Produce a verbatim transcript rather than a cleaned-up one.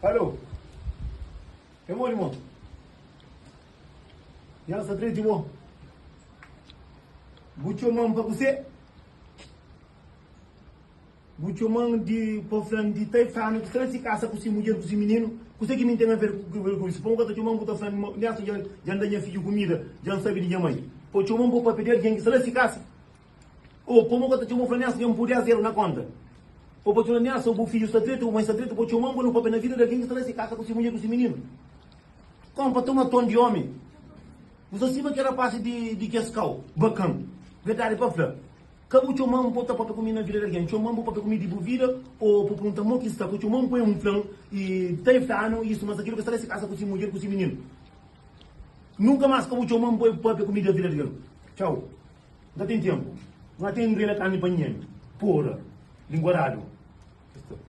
Alô? Ke modi, mon? Nian sa treti bo. Bu coman pa kuse? Bu coman di, pa flan di tai fanu, ku sta na si kasa ku si mudjer, ku si mininu. Kuse ki mi tene a ver ku, ku, ku, ku, si pon ka ta coman, bu ta flan, mo, Nian sa, ja, ja N da nha fidju kumida, ja N sabi di nha mai. Pa coman, bu papia di algen ki sta na si kasa. O, komu ka ta coman, fla Nian sa, ja N pudi azeru na konta. O, pa coman, Nian sa, bu fidju sta dretu, bu mai sta dretu, pa coman, bu nu papia na vida di algen ki sta na si kasa ku si mudjer, ku si mininu. Kon pa toma ton di omi. Bu sa siba ke rapasi di, di kes kau, bakan. Verdadi pa fla. Ka bu coman bu ta papia ku mi na vida di algen. Coman bu papia ku mi di bu vida, o bu punta mo ki sta ku coman ku e un flan, i tai fla anu, i suma sa kilu ke sta na si kasa ku si mudjer, ku si mininu. Nunka mas ka bu coman bu papia ku mi di vida di algen. Tchau. N ka ten tempu. N ka ten rela karni pa nhen. Pora. Linguaradu.